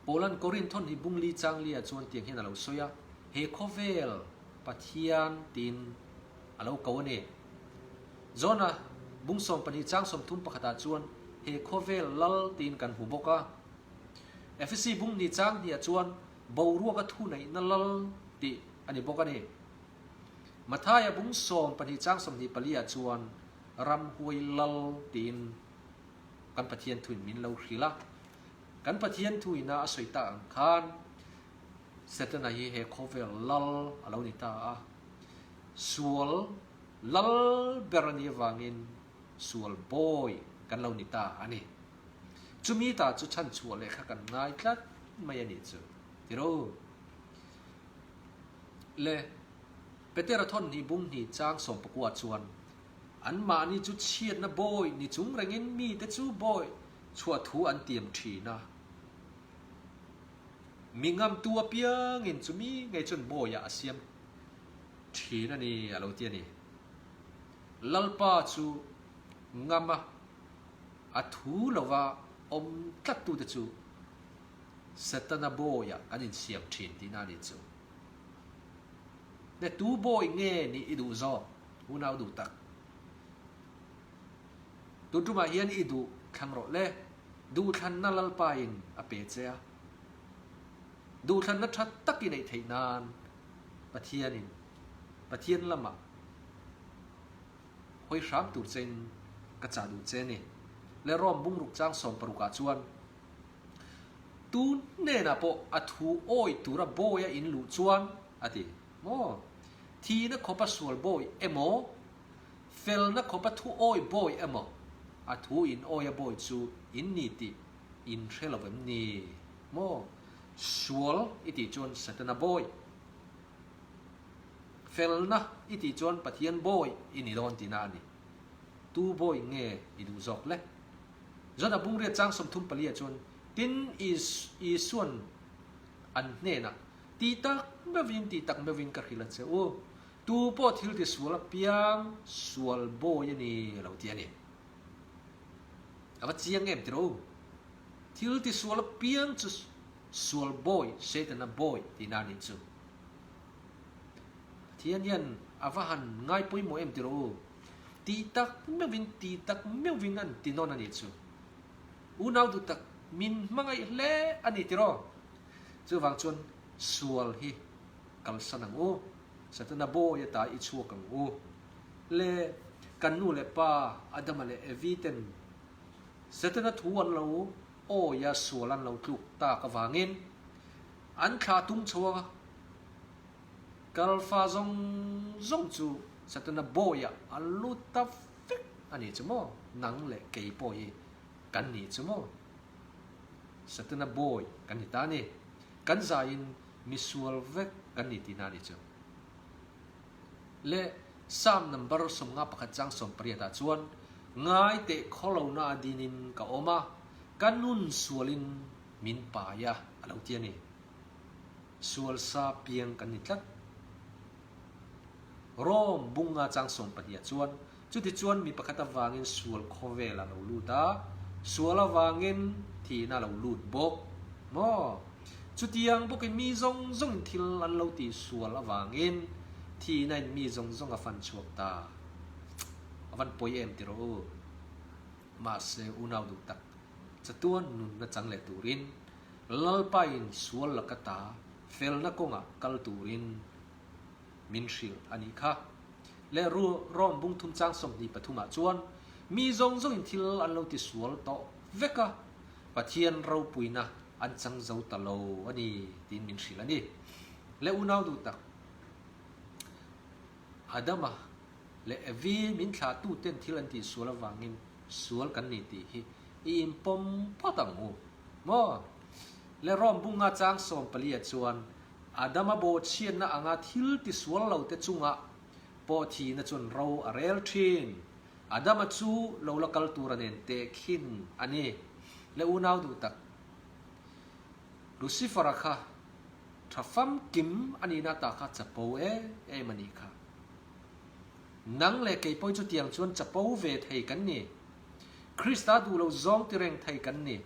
Paula'n Korinthon hi bungli changlia chuan tiang hian a lo sawi a, He khawvel Pathian tiin a lo ko a ni. Jona bung 12 chang 30 pakhatah chuan he khawvel lal tiin kan hmu bawk a. Efesi bung ni chang hniah chuan boruaka thuneihna lal tih a ni bawk a ni. Mathaia bung 12 chang 24 ah chuan ramhuai lal tiin kan Pathian thuin min lo hrilh a. Kan Pathian thuina a sawi tak ang khan Setana hi he khawvel lal a lo ni ta a. Sual lal ber a nih avangin sual bawi kan lo ni ta a ni. Chumi ta chu chhanchhuah leh kha kan ngai tlat mai a nih chu. Tiro le Petera thawn hnih bung hnih chang 19 chuan Anmahni chu chhiatna bawi ni chung rengin mite chu bawi chhuah thu an tiam thin a. Mi ngamtu apiangin chumi ngei chuan bawiah a siam thin a ni, a lo ti a ni. Lalpa chu ngama a thu lova awm tlattute chu Setana bawiah an insiam thin tihna a ni chu. Ne tu bawi nge nih i duh zawk? Unau duh tak. Tun tumah hian i duh thlang rawh le. Duhthlanna Lalpain a pe che a. Duhthlanna tha tak i neih theih nan Pathianin Pathian lamah hawi hram tur chein ka chah duh che ni. Le Rom bungruk chang 60 ah chuan Tu hnenah pawh a thu awi tura bawi a in luh chuan a ti maw? Thihna khawpa sual bawi emaw, felna khawpa thu awi bawi emaw, a thu in awi a bawi chu in ni tih in hre lo em ni maw? Sual i tih chuan Setana bawi, felna i tih chuan Pathian bawi i ni dawn tihna a ni. Tu bawi nge i duh zawk le? John-a bungriat chang 34 ah chuan, Tin, Isua'n an hnenah, Ti tak meuhin, ti tak meuhin ka hrilh a che u, tu pawh thil ti sual apiang sual bawi a ni, a lo ti a ni. A va chiang em tiraw u? Thil ti sual apiang chu sual bawi, Setana bawi tihna a nih chu. Pathian hian a va han ngai pawimawh em tiraw u? Ti tak meuhin, ti tak meuhin an ti nawn a nih chu. Unau duh tak min hmangaih hle a ni tiraw? Chuvang chuan sual hi kalsan ang u, Satana bawi ata i chhuak ang u. Le kan nu leh pa Adama leh Evi ten Setana thu an lo awi a sual an lo tluk tak avangin an thlah tung chho a, kalfa zawng zawng chu Setana bawiah an lut ta vek a nih chu maw? Nang leh kei pawh hi kan nih chu maw? Setana bawi kan ni ta a ni. Kan zaiin misual vek kan ni tihna a nih chu. Leh Psalm number 51 chang 18 ah chuan, Ngai teh khawlona a dinin ka awm a, ka nun sualin min pai a, a lo ti a ni. Sual sa piang kan ni tlat. Rome bunga chang 12 ah chuan, Chutichuan mi pakhat avangin sual khawvel a lo lut a, sual avangin thihna a lo lut bawk maw? Chutiang bawkin mi zawng zawngin thil an lo tih sual avangin thihna in mi zawng zawng a fan chhuak ta. A van pawi em ti rawh u. Mahse unau duh tak, chatuan nunna chang leh turin Lalpa in sual laka ta felna kawngah kal turin min hrilh a nih kha. Leh Rom bung thum chang 23 ah chuan mi zawng zawngin thil an lo ti sual tawh vek a, Pathian ropuina an chang zo ta lo a ni tiin min hrilh a ni. Leh unau duh tak, Adama leh Evi min thlahtu ten thil an tih sual avangin sual kan ni tih hi i inpawm phawt ang u maw? Leh Rom bunga chang 14 ah chuan Adama bawhchhiatna anga thil tisual lote chungah pawh thihna chuan ro a rel thin. Adama chu lo la kal tur a nen tehkhin a ni. Le unau duh tak, Lucifer-a kha tha famkim a nihna ta kha chapo em em a nih kha. Nang leh kei pawh chutiang chuan chapo ve thei kan ni. Krista duh lo zawng ti reng thei kan ni.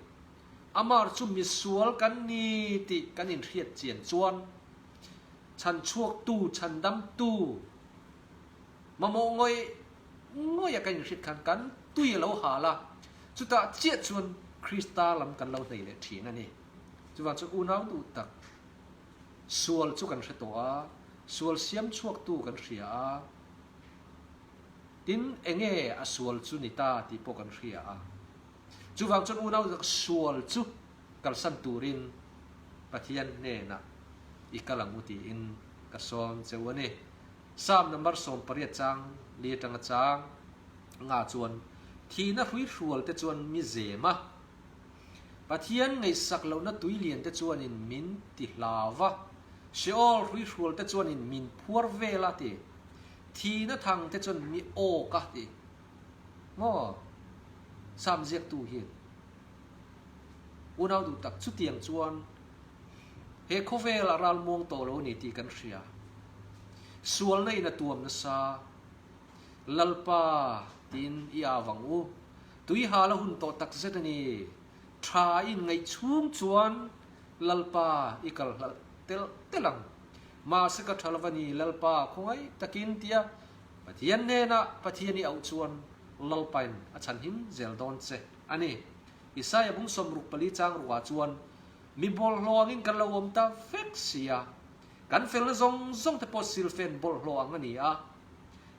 Amar chu misual kan ni tih kan inhriat chian chuan chhanchhuaktu, chhandamtu, mamawh ngawih ngawih a kan inhriat khan kan tui a lo hal a, chutah chiah chuan Krista lam kan lo hnei leh thin a ni. Chuvang chuan unau duh tak, sual chu kan hre tawh a, sual siam chhuaktu kan hria a, tin enge a sual chu ni ta tih pawh kan hria a. Chuvang chuan unau zak sual chu kalsan turin Pathian hnenah i kal ang u tiin ka sawm che u a ni. Psalm number 18 chang li atanga chang nga chuan thihna hruihrual te chuan mi zem a, Pathian ngaihsak lohna tui lian te chuanin min ti hlau va, Sheol hruihrual te chuanin min phuar vel a ti, thihna thang te chuan mi awk a ti. Maw? Sam ziaktu hian unau duh tak chutiang chuan he khawvel a ral muang tawh lo a ni tih kan hria. Sualna in a tuam nasa. Lalpa tiin i au ang u. Tui hal a hun tawh tak zet a ni. Tha i inngaih chhung chuan Lalpa i kal hlalh telh telh ang. Mahse ka tha lo a ni Lalpa khawngaih takin tia Pathian hnenah Pathian i auh chuan Lalpain a chhanhim zel dawn che a ni. Isaia bung 64 chang ruah chuan, Mi bawlhhlawh angin kan lo awm ta vek si a, kan felna zawng zawng te pawh silfen bawlhhlawh ang a ni a,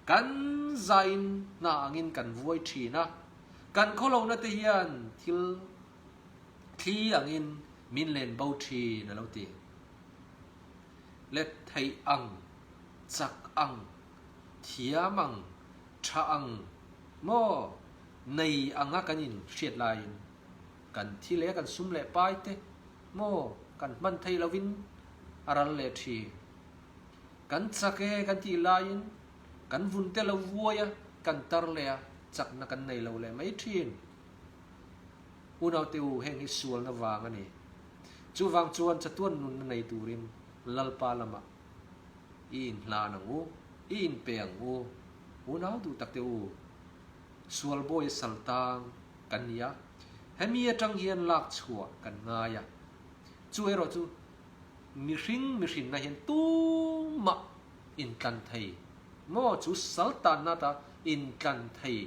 kan zain hna angin kan vuai thin a, kan khawlohna te hian thil thli angin min len bo thin a lo ti. Let theih ang, chak ang, thiam ang, tha ang maw nei anga kan in hriat laiin kan thi leh kan sum leh pai te maw kan hman thei lovin a ral leh thin. Kan chak e kan tih laiin kan vun te lo vuai a, kan tar leh a, chakna kan nei lo leh mai thin. Unaute u, heng hi sualna vang a ni. Chuvang chuan chatuan nunna nei turin Lalpa lamah i inhlan ang u, i inpe ang u, unau duh tak te u, sual bawi sal tang kan ni a, hemi atang hian lak chhuah kan ngai a, chu erawh chu mihring mihrinna hian tumah intlan thei maw chu sal tanna ata intlan thei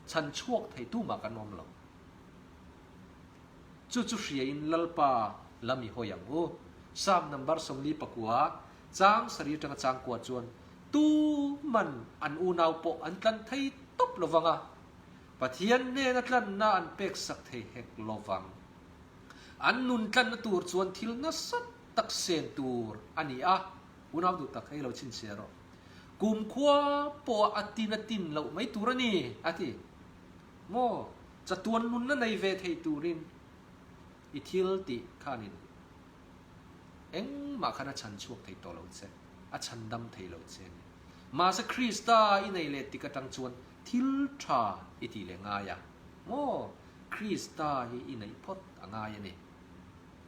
chhan chhuak thei tumah kan awm lo. Chu chu hriain Lalpa lam i hawi ang u. Psalm number 49 chang sarih atanga chang kua chuan tu man an unau pawh an tlan thei tawp lo vang a, Pathian hnena tlanna an pek sak thei hek lo vang. An nun tlanna tur chuan thil nasa tak sen tur a ni a, unau duh tak hei lo chhinchhiah rawh. Kumkhua pawha a tin a tin loh mai tur a ni, a ti. Maw, chatuan nunna nei ve thei turin i thil tih khanin engmah khan a chhan chhuak thei tawh lo che, a chhan dam thei lo che a ni. Mahse Krista i nei leh tik atang chuan thil tha i tih leh ngai a, maw, Krista hi i neih phawt a ngai a ni.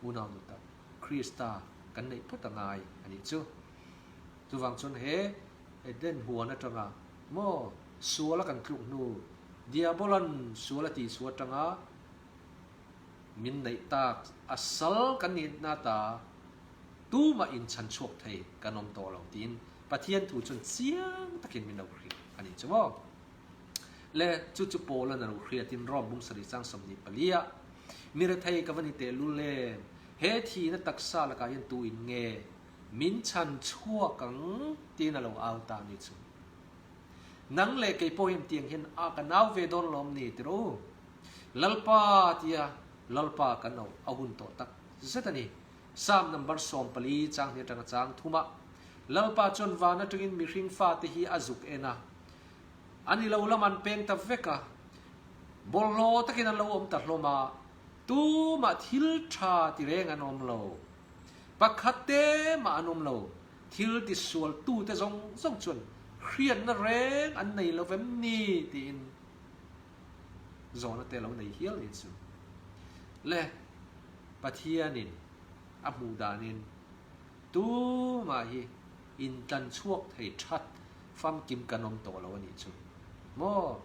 Unau nu tak, Krista kan neih phawt a ngai a nih chu. Chuvang chuan he Eden huan atanga maw sual a kan tluk hnu, Diabolan sual a tihchhuah atanga min neih tak a sal kan nihna ta tumah inchhan chhuak thei kan awm tawh lo tiin Pathian thu chuan chiang takin min lo hrilh a nih chu maw. Le chu chu Paul-an a lo hriatin Rom bung sarih chang 24 ah, Mi rethei ka va ni tehlul em, he thihna taksa lakah hian tu in nge min chhan chhuak ang tiin a lo au ta ni chu. Nang leh kei pawh hian tiang hian a ka nau ve dawn lawm ni ti rawh u. Lalpa tia Lalpa kan auh a hun tawh tak zet a ni. Psalm number 14 chang hnih atanga chang thumah Lalpa chuan van atangin mihring fate hi a zuk en a, a ni lo lam an peng ta vek a, bawlhhlawh takin an lo awm ta hlawm a, tumah thil tha ti reng an awm lo. Pakhat te mah an awm lo. Thil ti sual tute zawng zawng chuan hriatna reng an nei lo vem ni tiin zawhna te lo nei hial ni chu. Le Pathianin a hmuh danin tumah hi intlan chhuak thei that famkim kan awm tawh lo a nih chu. Maw?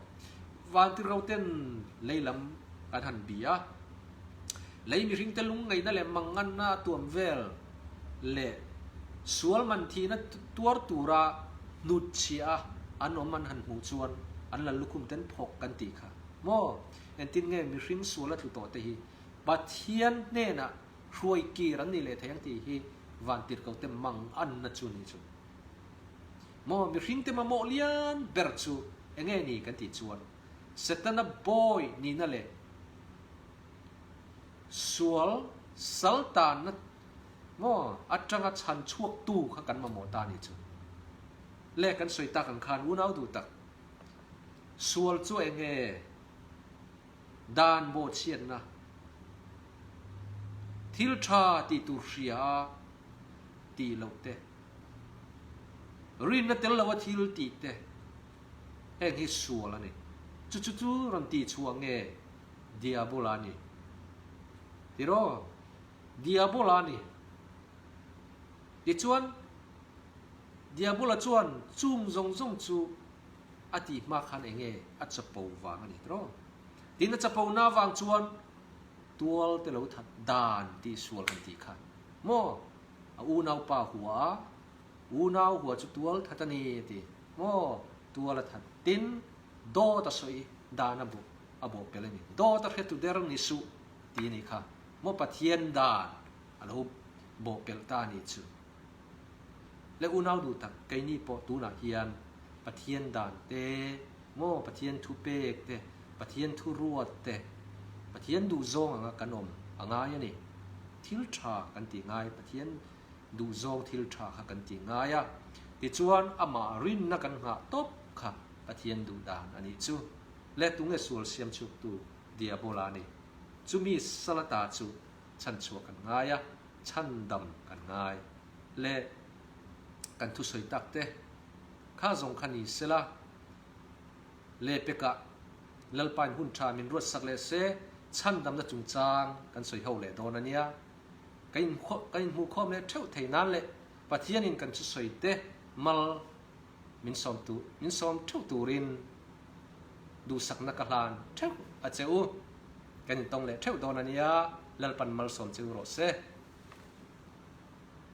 Vantirho ten lei lam an han bi a, lei mihringte lungngaihna leh manganna a tuam vel leh sual man thihna tuar tura hnut chhia a an awm an han hmuh chuan an la lukhum ten phawk kan tih kha. Maw? Engtin nge mihring sual a tlu tawh te hi Pathian hnenah hruai kir an nih leh thei ang tih hi vantirhkoh te manganna chu a nih chu. Maw mihringte mamawh lian ber chu enge ni kan tih chuan Setana bawi nihna leh sual sal tanna maw atanga chhan chhuak tu kha kan mamawh ta ni chu. Le kan sawi tak ang khan unau duh tak sual chu enge dan bawhchhiatna thil tha tih tur hria a tih loh te Rinna tel loa thil tih te heng hi sual a ni. Chu chu chu rawn tih chhuah nge Diabola a ni? Tiraw? Diabola a ni. Tichuan, Diabola chuan chung zawng zawng chu a tih hma khan eng nge a chapo vang a ni tiraw? Tin, a chapo na vang chuan tual te lo that dan tih sual kan tih kha maw? A unaupa hua a, unau hua chu tual that a ni a ti. Maw? Tual a that. Tin, dawt a sawi dan a bawh a bawh pel a ni. Dawt a hretu der ni suh ti a nih kha. Maw Pathian dan a lo bawh pelh ta a nih chu. Le unau duh tak, keini pawh tunah hian Pathian dan te, maw Pathian thu pek te, Pathian thu ruat te, Pathian duhzawng anga kan awm a ngai a ni. Thil tha kan tih ngai, Pathian duhzawng thil tha kha kan tih ngai a, tichuan amah rinna kan nghah tawp kha Pathian duh dan a nih chu. Le tunge sual siam chhuktu Diabola a ni. Chumi Salata chu chhanchhuah kan ngai a, chhandam kan ngai. Le kan thusawi tak te kha zawng kha ni sela, Le pekah Lalpain hun tha min ruatsak leh se, chhandamna chungchang kan sawi ho leh dawn a nia. Ka ka inhmuhkhawm leh theuh thei nan leh Pathianin kan thusawi te mal min sawm tu min sawm theuh turin duhsakna ka hlan theuh a che u. Kan intawng leh theuh dawn a nia, Lalpan malsawm che u rawh se.